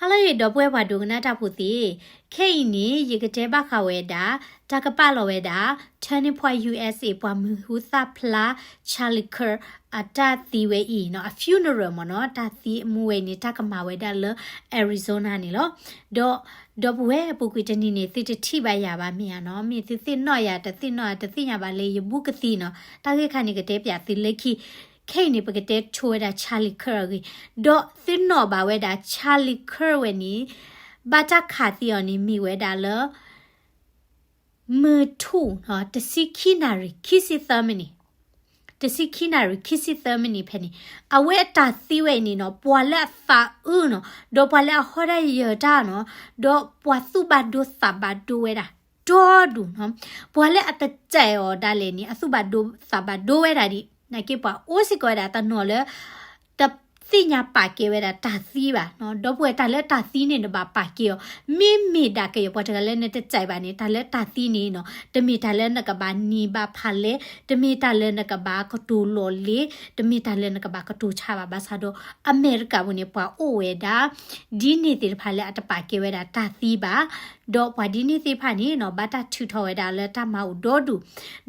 ဟါလၢအဂ့ၤ ဒီပုၢ်ဝဲၢ်ပှၤဒိကနၣ်တၢ်ဖိသ့ၣ်, ခဲအံၤန့ၣ် ယကတဲဘၣ်ဃးဝဲဒၣ် တၢ်ကပာ်လီၤဝဲဒၣ် Turning Point USA ပှၤမံၤဟူသၣ်ဖျါ Charlie Kirk အတၢ်သံဝဲအံၤနီၤ, အ funeral မ့ၢ်နီၤ, တၢ်သံအမူဝဲအံၤန့ၣ် တၢ်ကမၤဝဲဒၣ်လၢ Arizona န့ၣ်လီၤ. ဒီး ဒီပုၢ်ဝဲၢ် ပူၤကွံာ်တနံၤန့ၣ် သုတထံၣ်ဘၣ်ယၤဘၣ် မ့ၢ်ဧါနီၤ, မ့ၢ်သုသ့ၣ်နီၣ်ယၤ တသ့ၣ်နီၣ်ယၤ တသ့ၣ်ညါဘၣ်လၢယဘူၣ်ကသံနီၤ, တၢ်ဂ့ၢ်ခါန့ၣ် ကတဲပၠးသုလၢခံ. ခဲအံၤန့ၣ် ပကတဲဆိဝဲဒၣ် Charlie Kirk အဂ့ၢ်, ဒီးသုနီၣ်ဘၣ်ဝဲဒၣ် Charlie Kirk ဝဲန့ၣ် ဘၣ်တၢ်ခးသံအီၤန့ၣ် မ့ၢ်ဝဲဒၣ်လၢ မုၢ်ထူၣ်နီၤ, တဆံခံနၣ်ရံၣ် ခံဆံသၢမံးနံး, တဆံခံနၣ်ရံၣ် ခံဆံသၢမံးနံးဖဲန့ၣ်, အဝဲအတၢ်သံဝဲအံၤန့ၣ်နီၤ, ပှၤလၢအသးအုးနီၤ, ဒီးပှၤလၢအဟီၣ်တၢ်ယၢၤတၢ်နီၤ, ဒီးပှၤသူၣ်ဘၣ်ဒိသးဘၣ်ဒိဝဲဒၣ် ဒီဒူၣ်နီၤ, ပှၤလၢအတတဲအီၤဒၣ်လဲာ်န့ၣ် အသူၣ်ဘၣ်ဒိသးဘၣ်ဒိဝဲဒၣ်ဒံး, နာ်က့ပှၤအိၣ်စ့ၢ်ကီးဝဲဒၣ်တနီၤလၢ တသ့ၣ်ညါပာ်ကဲဝဲဒၣ်တၢ်သံဘၣ်နီၤ, ဒီပုၢ်ဝဲၢ် တၢ်လၢတၢ်သံန့ၣ် နဘၣ်ပာ်ကဲအီၤ, မ့မ့ၢ်ဒၣ်ကယီၤပှၤတဂၤလၢနတတဲဘၣ်န့ၣ် တၢ်လၢတၢ်သံန့ၣ်နီၤ, တမ့ၢ်တၢ်လၢနကဘၣ်န့ၢ်ဘၣ်ဖးလဲၢ်, တမ့ၢ်တၢ်လၢနကဘၣ်ကတိၤလီၤလ့, တမ့ၢ်တၢ်လၢနကဘၣ်ကတိၤဆါဘၣ်, ဘၣ်ဆၣ်ဒီး အမဲရကၤပူၤန့ၣ် ပှၤအိၣ်ဝဲဒၣ် ဒ်န့ၣ်သ့ၣ်တဖၣ်လၢအတပာ်ကဲဝဲဒၣ်တၢ်သံဘၣ်, ဒီးပှၤဒ်န့ၣ်သ့ၣ်တဖၣ်န့ၣ်နီၤ ဘၣ်တၢ်ထုးထီၣ်ဝဲဒၣ်လၢတၢ်မၤအိၣ်ဒီဒူၣ်,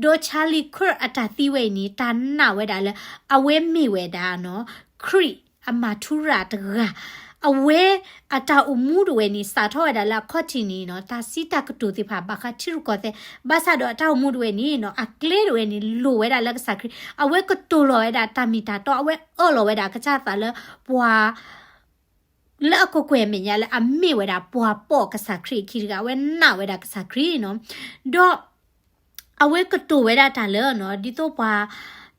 ဒီး Charlie Kirk အတၢ်သံဝဲအံၤန့ၣ် တၢ်နာ်ဝဲဒၣ်လၢ အဝဲမ့ၢ်ဝဲဒၣ်နီၤ ခရံာ်အမၤထူရၤတဂၤ, အဝဲအတၢ်အိၣ်မူတဝဲန့ၣ် စးထီၣ်ဝဲဒၣ်လၢအခီၣ်ထံးန့ၣ်နီၤ တၢ်စံးတၢ်ကတိၤသ့ၣ်တဖၣ် ဘၣ်ဃးထံရူၢ်ကီၢ်သဲး, ဘၣ်ဆၣ်ဒီးအတၢ်အိၣ်မူတဝဲန့ၣ်နီၤ အကျဲတဝဲန့ၣ် လိၤဝဲဒၣ်လၢကစၢ်ခရံာ်, အဝဲကတိၤလီၤဝဲဒၣ်တၢ်မ့ၢ်တၢ်တီ, အဝဲအၢၣ်လီၤဝဲဒၣ်အကစၢ်သးလၢပှၤ လၢအကကွဲၢ်အမဲာ်ညါလၢအမ့ၢ်ဝဲဒၣ်ပှၤပိာ်ကစၢ်ခရံာ်အခံတဂၤ, အဝဲနာ်ဝဲဒၣ်ကစၢ်ခရံာ်နီၤ, ဒီး အဝဲကတိၤဝဲဒၣ်တၢ်လၢနီၤ ဒ်သိးပှၤ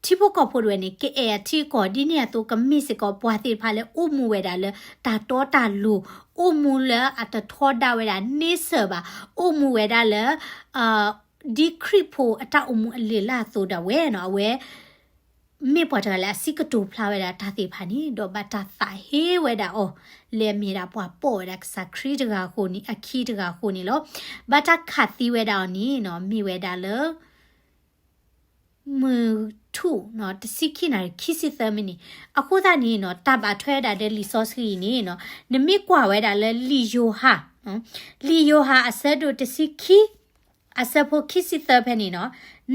ထံဖိကီၢ်ဖိတဝဲန့ၣ် ကအဲၣ်အထံအကီၢ် ဒ်န့ၣ်အသိး ကမ့ၢ်စ့ၢ်ကီးပှၤသ့ၣ်တဖၣ်လၢအိၣ်မူဝဲဒၣ်လၢ တၢ်တီတၢ်လိၤ, အိၣ်မူလၢအတထီဒါဝဲဒၣ်န့ဆၢၣ်ဘၣ်, အိၣ်မူဝဲဒၣ်လၢ ဒ်ခရံာ်ဖိအတၢ်အိၣ်မူအလံာ်အလၢ်အသိးဒၣ်ဝဲနီၤ, အဝဲ မ့ၢ်ပှၤတဂၤလၢအစံးကတိၤဖျါဝဲဒၣ်တၢ်သ့ၣ်တဖၣ်န့ၣ် ဒီးဘၣ်တၢ်သးဟ့ဝဲဒၣ်အီၤ လၢအမ့ၢ်ဒၣ်ပှၤပိာ်ဝဲဒၣ်ကစၢ်ခရံာ်တဂၤအဃိန့ၣ် အခံတဂၤအဃိန့ၣ်လီၤ. ဘၣ်တၢ်ခးသံဝဲဒၣ်အီၤန့ၣ်နီၤ မ့ၢ်ဝဲဒၣ်လၢ မုၢ်ထူၣ်နီၤ တဆံခံနၣ်ရံၣ် ခံဆံသၢမံးနံး, အဃိသတးန့ၣ်နီၤ တၢ်ဘၣ်ထွဲဝဲဒၣ်ဒီးလံာ်စီဆှံအံၤန့ၣ်နီၤ နမ့ၢ်ကွၢ်ဝဲဒၣ်လၢလံာ်ယိၤဟၣ်, လံာ်ယိၤဟၣ်အဆၢဒိၣ်တဆံခံ အဆၢဖိခံဆံသၢဖဲန့ၣ်နီၤ,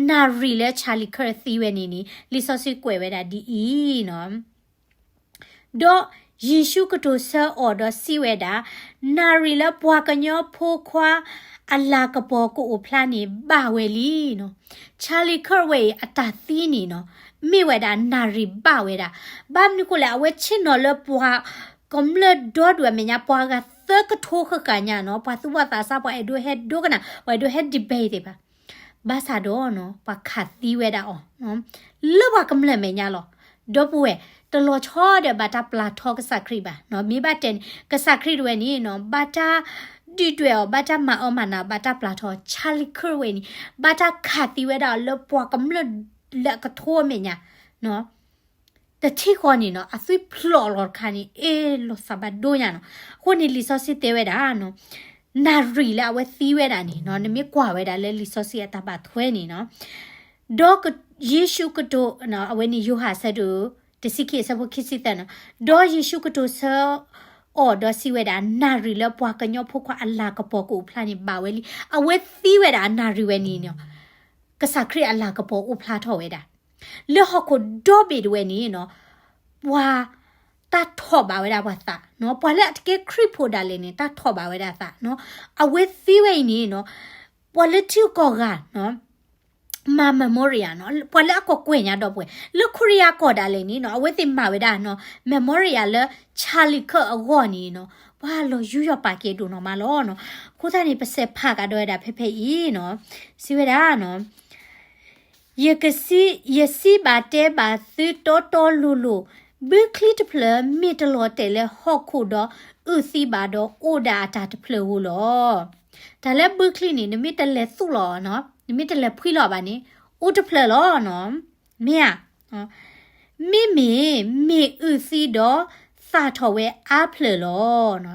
နၣ်ရံၣ်လၢ Charlie Kirk သံဝဲန့ၣ်န့ၣ် လံာ်စီဆှံကွဲးဝဲဒၣ်ဒ်အံၤနီၤ ဒီးယ့ၣ်ၡူးကတိၤဆၢအီၤဒီးစံးဝဲဒၣ်, နၣ်ရံၣ်လၢပှၤကညီဖိခွါအလၤကပီၤကအိၣ်ဖျါန့ၣ်ဘၣ်ဝဲလံနီၤ. Charlie Kirk ဝဲအံၤအတၢ်သံန့ၣ်နီၤ မ့ၢ်ဝဲဒၣ်နၣ်ရံၣ်ဘၣ်ဝဲဒၣ်. ဘၣ်မနုၤဃိလဲၣ် အဝဲဆ့ၣ်နီၤလၢပှၤကမျၢၢ်ဒီဒူၣ်အမဲာ်ညါ ပှၤဂၤသၢကထိဃၣ်ဃၣ်ညါနီၤ ပှၤသူၣ်ဘီၣ်သးစၢ် ပှၤအဲၣ်ဒိးဟဲဒိကနၣ် ပှၤအဲၣ်ဒိးဟဲ debate သ့ၣ်တဖၣ် ဘၣ်ဆၣ်ဒီးနီၤ ပှၤခးသံဝဲဒၣ်အီၤ လၢပှၤကမျၢၢ်မဲာ်ညါလီၤ. ဒီပုၢ်ဝဲၢ် တလီၤဆီဒီးဘၣ်တၢ်ပျၢ်ထီကစၢ်ခရံာ်ဘၣ်နီၤ. မ့ၢ်ဘၣ်တဲန့ၣ် ကစၢ်ခရံာ်တဝဲန့ၣ်နီၤ ဘၣ်တၢ်ဒုၣ်ဒွဲၣ်အီၤ ဘၣ်တၢ်မၤအၢမၤနး ဘၣ်တၢ်ပျၢ်ထီ Charlie Kirk ဝဲန့ၣ် ဘၣ်တၢ်ခးသံဝဲဒၣ်အီၤလၢပှၤကမျၢၢ်လၢအကထိအမဲာ်ညါ တထံၣ်ဃီန့ၣ်နီၤ အသွံၣ်ဖျိးလီၤတခါန့ၣ် အ့ၣ် လီၤသးဘၣ်ဒိညါနီၤ. အဃိန့ၣ် လံာ်စီဆှံတဲဝဲဒၣ်နီၤ နၣ်ရံၣ်လၢအဝဲသံဝဲဒၣ်န့ၣ်နီၤ နမ့ၢ်ကွၢ်ဝဲဒၣ်လၢလံာ်စီဆှံအတၢ်ဘၣ်ထွဲန့ၣ်နီၤ ဒီးက ယ့ၣ်ၡူးကတိၤ အဝဲန့ၣ် ယိၤဟၣ်အဆၢဒိၣ် တဆံခံအဆၢဖိခံဆံသၢနီၤ ဒီးယ့ၣ်ၡူးကတိၤဆၢအီၤဒီးစံးဝဲဒၣ် နၣ်ရံၣ်လၢပှၤကညီဖိခွါအလၤကပီၤကအိၣ်ဖျါန့ၣ်ဘၣ်ဝဲလံ. အဝဲသံဝဲဒၣ်နၣ်ရံၣ်ဝဲန့ၣ်နီၤ ကစၢ်ခရံာ်အလၤကပီၤအိၣ်ဖျါထီၣ်ဝဲဒၣ် လၢဟီၣ်ခိၣ်ဒီဘ့ၣ်တဝဲန့ၣ်နီၤ ပှၤတၢ်ထိးဘၣ်ဝဲဒၣ်ပှၤသးနီၤ ပှၤလၢအတကဲခရံာ်ဖိဒၣ်လဲာ်န့ၣ် တၢ်ထိးဘၣ်ဝဲဒၣ်သးနီၤ အဝဲသံဝဲအံၤန့ၣ်နီၤ ပှၤလၢထံဂုၤကီၢ်ဂၤနီၤ မၤ memorial နီၤ ပှၤလၢအကကွဲၢ်ညါဒီပုၢ်ဝဲၢ် လၢခိရံယါကီၢ်ဒၣ်လဲာ်န့ၣ်နီၤ အဝဲသ့ၣ်မၤဝဲဒၣ်နီၤ memorial လၢ Charlie Kirk အဂီၢ်န့ၣ်နီၤ ပှၤလီၤယူးယီၣ်ပာ်ကဲဒိၣ်နီၢ်မးလီၤနီၤ. အဃိသတးန့ၣ် ပစဲးဖးကဒီးဝဲဒၣ်ဖဲဖဲအံၤနီၤ စံးဝဲဒၣ်နီၤ ယကစံး, ယစံးဘၣ်တဲဘၣ်သုတီတီလိၤလိၤ, ဘုချံတဖျၢၣ်မ့ၢ်တလီၤတဲာ်လၢဟီၣ်ခိၣ်ဒီး အုၣ်သံဘၣ်ဒီးအိၣ်ဒၣ်အတၢ်တဖျၢၣ်ဧိၤလီၤ. တၢ်လၢဘုချံန့ၣ် နမ့ၢ်တလဲၤသူၣ်လီၤနီၤ, နမ့ၢ်တလဲၤဖှံလီၤဘၣ်န့ၣ် အိၣ်တဖျၢၣ်လီၤနီၤ. မ့ၢ်ဧါ. မ့မ့ၢ် မ့ၢ်အုၣ်သံဒီးသၣ်ထီၣ်ဝဲအါဖျၢၣ်လီၤ.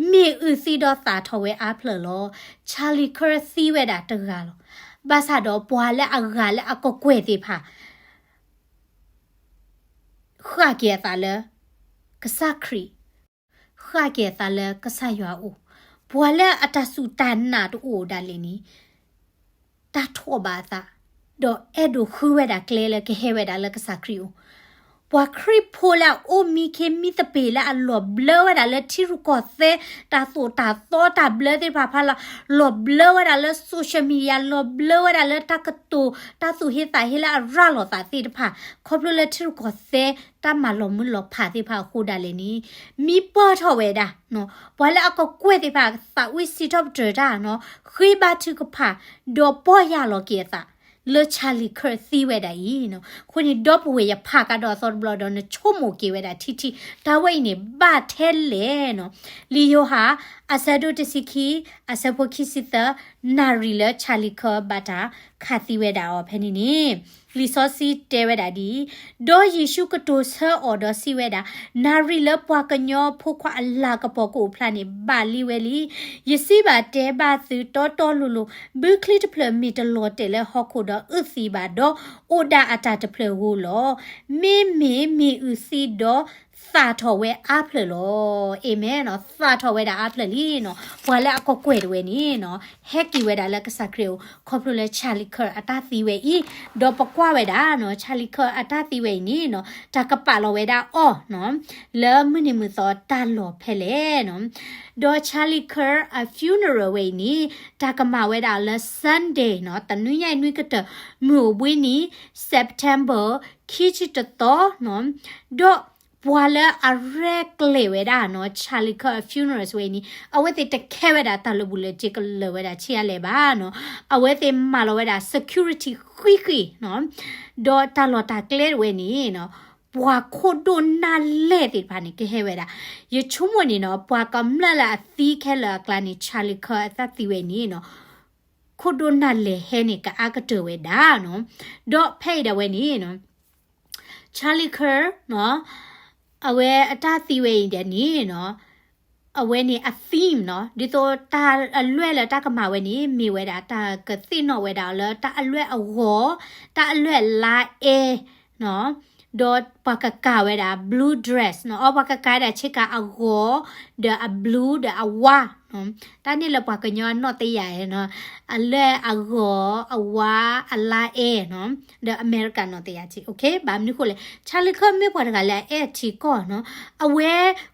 မ့ၢ်အုၣ်သံဒီးသၣ်ထီၣ်ဝဲအါဖျၢၣ်လီၤ. Charlie Kirk သံဝဲဒၣ်တဂၤလီၤ. ဘၣ်ဆၣ်ဒီးပှၤလၢအဂၤလၢအကကွဲၢ်သ့ၣ်တဖၣ် ဃၣ်က့ၤအသးလၢ ကစၢ်ခရံာ်, ဃ ကးက့ၤအသးလၢကစၢ်ယွၤအအိၣ်, ပှၤလၢအတၢ်စူၢ်တၢ်နာ်တအိၣ်ဒၣ်လဲာ်န့ၣ် တၢ်ထိးဘၣ်အသး, ဒီးအဲၣ်ဒိးဃုဝဲဒၣ်ကျဲလၢကဟဲဝဲဒၣ်လၢကစၢ်ခရံာ်အအိၣ်. ပှၤခရံာ်ဖိလၢအအိၣ်မံခ့မံသပ့ၤလၢအလီၤဘျၢဝဲဒၣ်လၢထံရူၢ်ကီၢ်သဲး တၢ်သိၣ်တၢ်သီတၢ်ဘျၢသ့ၣ်တဖၣ်ဖးလီၤ, လီၤဘျၢဝဲဒၣ်လၢ social media, လီၤဘျၢဝဲဒၣ်လၢတၢ်ကတိၤ တၢ်သူၣ်ဟ့သးဟ့လၢအရၤလီၤသးသ့ၣ်တဖၣ်, ခီဖျိလၢထံရူၢ်ကီၢ်သဲး တၢ်မၤလီၤမုၢ်လီၤဖးသ့ၣ်တဖၣ်အဃိဒၣ်လဲာ်န့ၣ် မံပၢၢ်ထီၣ်ဝဲဒၣ် ပှၤလၢအကကွဲၢ်သ့ၣ်တဖၣ် သးဝံၣ်စံးထီၣ်ပတြၢၤတၢ်နီၤ, ဃ့ဘါထုကဖၣ်, ဒီးပီၢ်ယၢ်လီၤက့ၤအသး လၢ Charlie Kirk သံဝဲဒၣ်အံၤနီၤ. အဃိန့ၣ် ဒီပုၢ်ဝဲၢ် ယဖးကဒီးအသီတဘျီဒီး နဆိကမိၣ်က့ၤဝဲဒၣ်ထံထံ တၢ်ဝဲအံၤန့ၣ် ဘၣ်ထဲလဲၣ်နီၤ. လံာ်ယိၤဟၣ် အဆၢဒိၣ်တဆံခံ အဆၢဖိခံဆံသၢ နၣ်ရံၣ်လၢ Charlie Kirk ဘၣ်တၢ်ခးသံဝဲဒၣ်အီၤဖဲန့ၣ်န့ၣ် လံာ်စီဆှံတဲဝဲဒၣ်ဒ်အံၤ, ဒီးယ့ၣ်ၡူးကတိၤဆၢအီၤဒီးစံးဝဲဒၣ်, နၣ်ရံၣ်လၢပှၤကညီဖိခွါအလၤကပီၤကအိၣ်ဖျါန့ၣ် ဘၣ်လံဝဲလံ. ယစံးဘၣ်တဲဘၣ်သုတီတီလိၤလိၤ, ဘုချံတဖျၢၣ်မ့ၢ်တလီၤတဲာ်လၢဟီၣ်ခိၣ်ဒီးအုၣ်သံဘၣ်ဒီး အိၣ်ဒၣ်အတၢ်တဖျၢၣ်ဧိၤလီၤ. မ့မ့ၢ်မ့ၢ်အုၣ်သံဒီးသၣ်ထီၣ်ဝဲအါဖျၢၣ်လီၤ. အၤမ့ၣ်နီၤ, သၣ်ထီၣ်ဝဲဒၣ်အါဖျၢၣ်လံနီၤ. ပှၤလၢအကကွဲၢ်တဝဲန့ၣ်နီၤ ဟဲက့ၤဝဲဒၣ်လၢကစၢ်ခရံာ်အအိၣ် ခီဖျိလၢ Charlie Kirk အတၢ်သံဝဲအံၤ, ဒီးပကွၢ်ဝဲဒၣ်နီၤ Charlie Kirk အတၢ်သံဝဲအံၤန့ၣ်နီၤ တၢ်ကပာ်လီၤဝဲဒၣ်အီၤနီၤ လၢမုၢ်နံၤမုၢ်သီတၢ်လီၢ်ဖဲလဲၣ်နီၤ. ဒီး Charlie Kirk အ funeral ဝဲအံၤန့ၣ် တၢ်ကမၤဝဲဒၣ်လၢ Sunday နီၤ တနွံညါအံၤနွံကတၢၢ် မုၢ်အိၣ်ဘှံးနံၤ September ခံဆံတသီနီၤ. ဒီးပှၤလၢအရဲၣ်ကျဲၤဝဲဒၣ်နီၤ Charlie Kirk အ funerals ဝဲအံၤန့ၣ် အဝဲသ့ၣ်တခဲဝဲဒၣ်တၢ်လၢာ်ဘူၣ်လၢာ်စ့ကလၢာ်ဝဲဒၣ်ဆံးအါလဲၣ်ဘၣ်နီၤ. အဝဲသ့ၣ်မၤလီၤဝဲဒၣ် security ဃံးဃံးနီၤ. ဒီးတၢ်လီၢ်တၢ်ကျဲတဝဲန့ၣ်နီၤ ပှၤခိၣ်ဒိၣ်နၢ်လဲၢ်သ့ၣ်တဖၣ်န့ၣ် ကဟဲဝဲဒၣ်. ယဆိကမိၣ်န့ၣ်နီၤ ပှၤကမျၢၢ်လၢအသံခဲလၢာ်အကျါန့ၣ် Charlie Kirk အတၢ်သံဝဲအံၤန့ၣ်နီၤ ခိၣ်ဒိၣ်နၢ်လဲၢ်ဟဲန့ၣ် ကအါကတၢၢ်ဝဲဒၣ်နီၤ. ဒီးဖဲအံၤဒၣ်ဝဲန့ၣ်နီၤ Charlie Kirk နီၤ အဝဲအတၢ်သံဝဲအံၤဒၣ်န့ၣ်နီၤ အဝဲန့ၣ်အ theme နီၤ ဒ်သိးတၢ်အလွဲၢ်လၢတၢ်ကမၤဝဲန့ၣ် မ့ၢ်ဝဲဒၣ်တၢ်ကသ့ၣ်နီၣ်ဝဲဒၣ်လၢတၢ်အလွဲၢ်အဂီၤ, တၢ်အလွဲၢ်အလါအဲၣ်နီၤ ဒီးပှၤကကၤဝဲဒၣ် blue dress နီၤ, အီ ပှၤကကၤဝဲဒၣ်ဆ့ကၤအဂီၤ ဒီးအ blue ဒီးအဝါနီၤ, တၢ်န့ၣ်လၢပှၤကညီအနီၣ်တယၢ်နီၤ, အလွဲၢ်အဂီၤ အဝါ အလါအဲၣ်နီၤ, ဒီးအမဲရကၤနီၣ်တယၢ်ထံ okay ဘၣ်မနုၤဃိလဲၣ် Charlie Kirk မ့ၢ်ပှၤတဂၤလၢအအဲၣ်ထံကီၢ်နီၤ, အဝဲ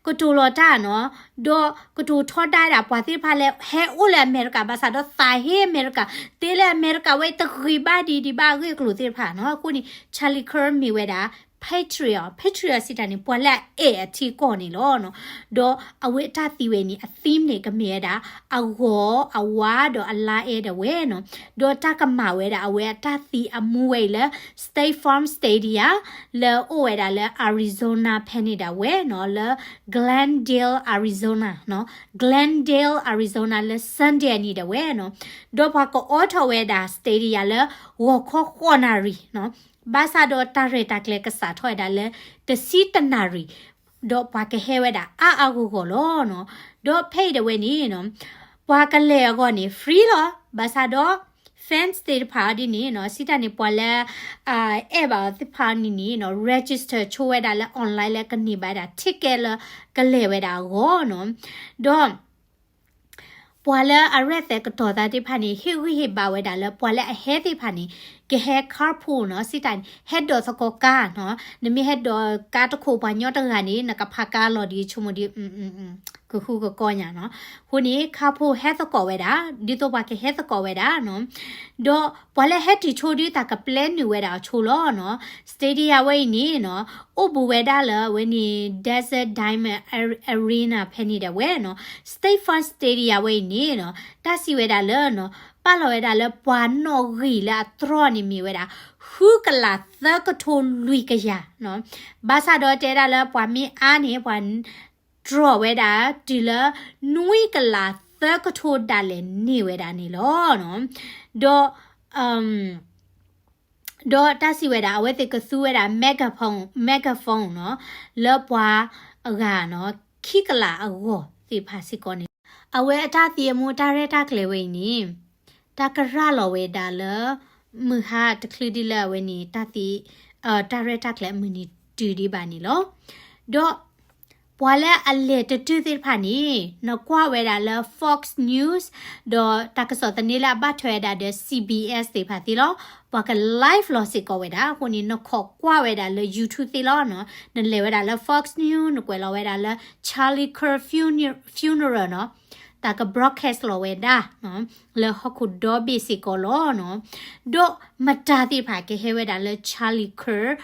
ကတိၤလီၤတၢ်နီၤ, ဒီးကတိၤထီဒါဝဲဒၣ်ပှၤသ့ၣ်တဖၣ်လၢဟဲအိၣ်လၢအမဲရကၤ ဘၣ်ဆၣ်ဒီးသးဟ့အမဲရကၤ, တဲလၢအမဲရကၤဝဲတဂ့ၤဘၣ်ဒံးဒံးဘၣ်အဂ့ၢ်အကျိၤသ့ၣ်တဖၣ်နီၤ, အဃိန့ၣ် Charlie Kirk မ့ၢ်ဝဲဒၣ် patriot, patriot စံးတၢ်န့ၣ် ပှၤလၢအအဲၣ်အထံကီၢ်န့ၣ်လီၤနီၤ, ဒီးအဝဲအတၢ်သံဝဲန့ၣ် အ theme န့ၣ် ကမ့ၢ်ဝဲဒၣ် အဂီၤ အဝါ ဒီးအလါအဲၣ်ဒၣ်ဝဲနီၤ, ဒီးတၢ်ကမၤဝဲဒၣ်အဝဲအတၢ်သံအမူဝဲအံၤလၢ State Farm Stadium လၢအိၣ်ဝဲဒၣ်လၢ Arizona ဖဲန့ၣ်ဒၣ်ဝဲနီၤ, လၢ Glendale Arizona နီၤ, Glendale Arizona လၢ Sunday အနံၤဒၣ်ဝဲနီၤ, ဒီးပှၤကအိးထီၣ်ဝဲဒၣ် stadium လၢ ဂီၤခီဃိးနၣ်ရံၣ်နီၤ, ဘၣ်ဆၣ်ဒီးတၢ်ရဲၣ်တၢ်ကျဲၤကစးထီၣ်ဝဲဒၣ်လၢ တဆံတနၣ်ရံၣ်, ဒီးပှၤကဟဲဝဲဒၣ်အါအါဂီၢ်ဂီၢ်လီၤနီၤ, ဒီးဖဲအံၤဒၣ်ဝဲန့ၣ်နီၤ, ပှၤကလဲၤအဂီၢ်န့ၣ် free လီၤ, ဘၣ်ဆၣ်ဒီး fans သ့ၣ်တဖၣ်ဒ်န့ၣ်နီၤ, စံးတၢ်န့ၣ် ပှၤလၢ အဲၣ်ဘၣ်အီၤသ့ၣ်တဖၣ်န့ၣ်န့ၣ်နီၤ, register ဆိဝဲဒၣ်လၢ online လၢကန့ၢ်ဘၣ်ဝဲဒၣ် ticket လၢကလဲၤဝဲဒၣ်အဂီၢ်နီၤ, ဒီး ပှၤလၢအရဲၣ်သဲးကတီၤသးသ့ၣ်တဖၣ်န့ၣ် ဟ့ၣ်ဂံၢ်ဟ့ၣ်ဘါဝဲဒၣ်လၢ ပှၤလၢအဟဲသ့ၣ်တဖၣ်န့ၣ် ကဟဲ carpool နီၤ, စံးတၢ်န့ၣ် ဟဲဒိးသကိးကါနီၤ, နမ့ၢ်ဟဲဒိးကါတခိၣ်ပှၤညီတဂၤန့ၣ် နကဖးကါလီၤဒီး ဆိကမိၣ်ဒီး ကဃူကကီညါနီၤ, အဃိန့ၣ် carpool ဟဲသကိးဝဲဒၣ် ဒ်သိးပှၤကဟဲသကိးဝဲဒၣ်နီၤ, ဒီးပှၤလၢဟဲတုၤဆိဒုး တၢ်ကပျဲနုာ်ဝဲဒၣ်အဆိလီၤနီၤ, stadium ဝဲအံၤန့ၣ်နီၤ, အိၣ်ဘူးဝဲဒၣ်လၢအဝဲန့ၣ် Desert Diamond Arena ဖဲန့ၣ်ဒၣ်ဝဲနီၤ, State Farm Stadium ဝဲအံၤန့ၣ်နီၤ, တၢ်စံးဝဲဒၣ်လၢနီၤ, ပာ်လီၤဝဲဒၣ်လၢပှၤနီၣ်ဂံၢ်လၢအတြီၢ်န့ၣ်မ့ၢ်ဝဲဒၣ် ဃုကလးသၢကထိလွံၢ်ကယၤနီၤ, ဘၣ်ဆၣ်ဒီးတဲဒၣ်လၢပှၤမ့ၢ်အါန့ၣ် ပှၤ တြီၢ်ဝဲဒၣ်တုၤလၢ နွံကလးသၢကထိဒၣ်လဲာ်န့ၢ်ဝဲဒၣ်န့ၣ်လီၤနီၤ, ဒီး ဒီးတၢ်စံးဝဲဒၣ် အဝဲသ့ၣ်ကသူဝဲဒၣ် megaphone, megaphone နီၤ, လၢပှၤအဂၤနီၤ, ခံကလးအဂီၢ်သ့ၣ်တဖၣ်စ့ၢ်ကီးန့ၣ်, အဝဲအတၢ်သံအမူတၢ်ရဲၣ်တၢ်ကျဲၤဝဲအံၤန့ၣ်, တၢ်ကရၢလီၤဝဲဒၣ်လၢ မုၢ်ဟါတချုးဒံးလၢအဝဲန့ၣ် တၢ်သံ, တၢ်ရဲၣ်တၢ်ကျဲၤအမုၢ်နံၤတုၤဒံးဘၣ်န့ၣ်လီၤ, ဒီး ပှၤလၢအလဲၤတတုၤသ့ၣ်တဖၣ်န့ၣ် နကွၢ်ဝဲဒၣ်လၢ Fox News ဒီးတၢ်ကစီၣ်သန့လၢအဘၣ်ထွဲဝဲဒၣ်ဒီး C B S သ့ၣ်တဖၣ်သ့လီၤ. ပှၤက live လီၤစ့ၢ်ကီးဝဲဒၣ်. အဃိန့ၣ် နခိးကွၢ်ဝဲဒၣ်လၢ YouTube သ့လီၤနီၤ. နလဲၤဝဲဒၣ်လၢ Fox News နကွဲးလီၤဝဲဒၣ်လၢ Charlie Kirk funeral နီၤ. တၢ်က broadcast လီၤဝဲဒၣ်နီၤ လၢဟီၣ်ခိၣ်ဒီဘ့ၣ်စ့ၢ်ကီးလီၤနီၤ. ဒီးမတၤသ့ၣ်တဖၣ်ကဟဲဝဲဒၣ်လၢ Charlie Kirk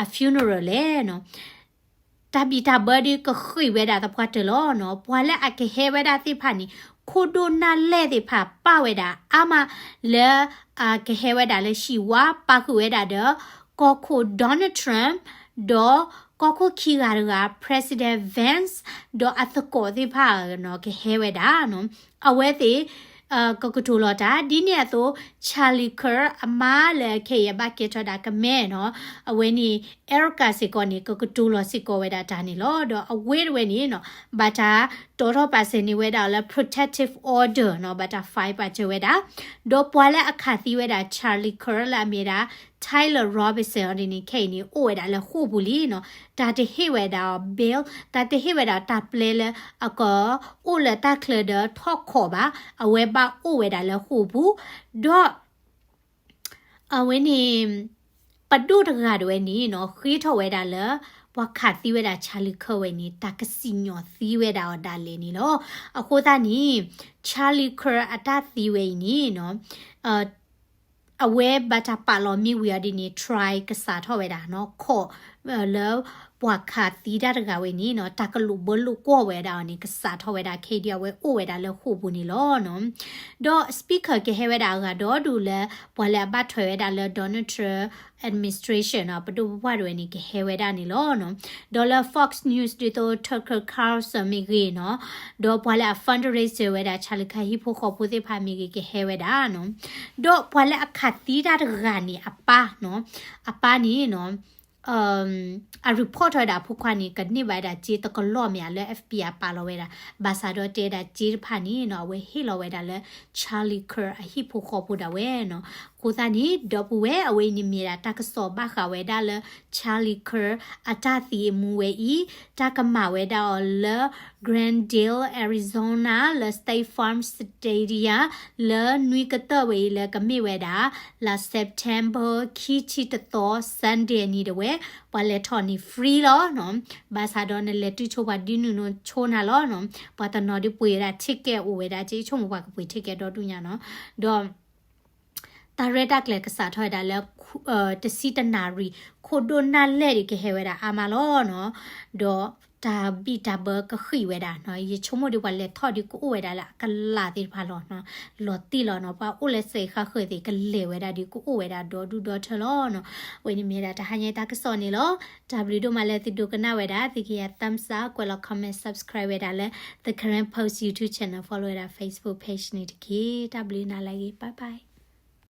အ funeral လဲၣ်နီၤ. တၢ်ဘံၣ်တၢ်ဘၢဒုးကဃ့ၢ်ဝဲဒၣ်သပှၢ်တၢၢ်လီၤနီၤ. ပှၤလၢအကဟဲဝဲဒၣ်သ့ၣ်တဖၣ်န့ၣ် ခိၣ်ဒိၣ်နၢ်လဲၢ်သ့ၣ်တဖၣ်ပာ်ဝဲဒၣ်အါမး လၢအကဟဲဝဲဒၣ်လၢဟံၣ်ဝါ ပာ်ဃုာ်ဝဲဒၣ်ဒီး ကီၢ်ခိၣ် Donald Trump ဒီးကီၢ်ခိၣ်ခံဂၤတဂၤ President Vance ဒီးအသကိးသ့ၣ်တဖၣ်နီၤ ကဟဲဝဲဒၣ်နီၤ. အဝဲသ့ၣ် ကကတိၤလီၤတၢ် ဒ်န့ၣ်အသိး Charlie Kirk အမါလၢခဲအံၤအဘၣ်ကဲထီၣ်ဒၣ်ကမဲနီၤ အဝဲန့ၣ် Erica စ့ၢ်ကီးန့ၣ် ကကတိၤလီၤစ့ၢ်ကီးဝဲဒၣ်တၢ်န့ၣ်လီၤ. ဒီးအဝဲတဝဲန့ၣ်နီၤ ဘၣ်တၢ်တီထီၣ်ပာ်စၢၤန့ၢ်ဝဲဒၣ်လၢ protective order နီၤ ဘၣ်တၢ် file ပာ်စၢၤဝဲဒၣ် ဒီးပှၤလၢအခးသံဝဲဒၣ် Charlie Kirk လၢအမ့ၢ်ဒၣ် Tyler Robinson အီၤဒ်န့ၣ် ခဲအံၤန့ၣ် အိၣ်ဝဲဒၣ်လၢဃိာ်ပူၤလံနီၤ. တၢ်တဟ့ၣ်ဝဲဒၣ်အီၤ bail တၢ်တဟ့ၣ်ဝဲဒၣ်တၢ်ပျဲလၢအကအိၣ်လၢတၢ်ချၢဒီးထီၣ်ခိးဘၣ် အဝဲဘၣ်အိၣ်ဝဲဒၣ်လၢဃိာ်ပူၤ ဒီး အဝဲန့ၣ် ပဒိၣ်တဂၤတဝဲန့ၣ်နီၤ ဃ့ထီၣ်ဝဲဒၣ်လၢ ပှၤခးသံဝဲဒၣ် Charlie Kirk ဝဲန့ၣ် တၢ်ကစံၣ်ညီၣ်သံဝဲဒၣ်အီၤဒၣ်လဲာ်န့ၣ်လီၤ. အဃိသတးန့ၣ် Charlie Kirk အတၢ်သံဝဲအံၤန့ၣ်နီၤ အဝဲဘၣ်တၢ်ပာ်လီၤမ့ၢ်ဝံၤအီၤဒ်န့ၣ် trial ကစးထီၣ်ဝဲဒၣ်နီၤ ခိး လၢပှၤခးသံတၢ်တဂၤဝဲန့ၣ်နီၤ တၢ်ကလိာ်ဘၢလိာ်ကွီၢ်ဝဲဒၣ်အီၤန့ၣ် ကစးထီၣ်ဝဲဒၣ် ခဲအံၤဒ်အဝဲအိၣ်ဝဲဒၣ်လၢဃိာ်ပူၤန့ၣ်လီၤနီၤ. ဒီး speaker ကဟဲဝဲဒၣ်အဂၤဒီဒူၣ်လၢ ပှၤလၢအဘၣ်ထွဲဝဲဒၣ်လၢ Donald Trump administration နီၤ ပဒိၣ်ပပှၢ်တဝဲန့ၣ် ကဟဲဝဲဒၣ်န့ၣ်လီၤနီၤ. ဒီးလၢ Fox News ဒ်သိး Tucker Carlson မ့ၢ်ဂ့ၤနီၤ ဒီးပှၤလၢအ fundraiser ဝဲဒၣ် Charlie Kirk ဟံၣ်ဖိဃီဖိသ့ၣ်တဖၣ်မ့ၢ်ဂ့ၤ ကဟဲဝဲဒၣ်နီၤ. ဒီးပှၤလၢအခးသံတၢ်တဂၤန့ၣ် အပၢ်နီၤ အပၢ်န့ၣ်နီၤ အ report ထီၣ်ဝဲဒၣ်အဖိခွါန့ၣ် ကန့ၢ်ဘၣ်ဝဲဒၣ်စ့တကလီၢ်မ့ၢ်ဧါ လၢ F B I ပာ်လီၤဝဲဒၣ် ဘၣ်ဆၣ်ဒီးတဲဝဲဒၣ်စ့တဖၣ်န့ၣ်နီၤ အဝဲဟ့ၣ်လီၤဝဲဒၣ်လၢ Charlie Kirk အဟံၣ်ဖိဃီဖိဒၣ်ဝဲနီၤ. အဃိသတးန့ၣ် ဒီပုၢ်ဝဲၢ် အဝဲအံၤန့ၣ်မ့ၢ်ဒၣ်တၢ်ကစီၣ်ဘၣ်ဃးဝဲဒၣ်လၢ Charlie Kirk အတၢ်သံအမူဝဲအံၤ တၢ်ကမၤဝဲဒၣ်အီၤလၢ Glendale Arizona လၢ State Farm Stadium လၢနွံကတၢၢ်ဝဲအံၤလၢကမ့ၢ်ဝဲဒၣ် လါ September ခံဆံတသီ Sunday အနံၤတဝဲ ပှၤလဲၤထီၣ်န့ၣ် free လီၤနီၤ. ဘၣ်ဆၣ်ဒီးနလဲၤတုၤဆိပှၤဒုးနုာ်နုာ်ဆိနၤလီၤနီၤ. ပှၤတနီၤဒုးပှ့ၤဝဲဒၣ် ticket အိၣ်ဝဲဒၣ် က့ဆိကမိၣ်ပှၤကပှ့ၤ ticket ဒီဒူၣ်ညါနီၤ. ဒီး တၢ်ရဲၣ်တၢ်ကျဲၤကစးထီၣ်ဝဲဒၣ်လၢ တဆံတနၣ်ရံၣ် ခိၣ်ဒိၣ်နၢ်လဲၢ်ဒံးကဟဲဝဲဒၣ်အါမးလီၤနီၤ. ဒီးတၢ်ဘံၣ်တၢ်ဘၢကဃံးဝဲဒၣ်နီၤ. ယဆိကမိၣ်ဒီးပှၤလဲၤထီၣ်ဒုးကအိၣ်ဝဲဒၣ်လၢအကလးသ့ၣ်တဖၣ်လီၤနီၤ. လီၤတံၢ်လီၤနီၤ. ပှၤအိၣ်လၢစဲးဃါဃၢၤသ့ၣ် ကလဲၤဝဲဒၣ်ဒုးကအိၣ်ဝဲဒၣ်ဒီဒူၣ်ဒီထၢလီၤနီၤ. အဝဲန့ၣ်မ့ၢ်ဒၣ်တဟါညါတၢ်ကစီၣ်န့ၣ်လီၤ. တၢ်ဘျုးဒိၣ်မးလၢသုဒိကနၣ်ဝဲဒၣ် သုကယၤ thumbs up ကွဲးလီၤ comment subscribe ဝဲဒၣ်လၢ The Karen Post YouTube channel follow ဝဲဒၣ် Facebook page န့ၣ်တက့ၢ်. တၢ်ဘျုးနၤလၢအဂ့ၤ bye bye.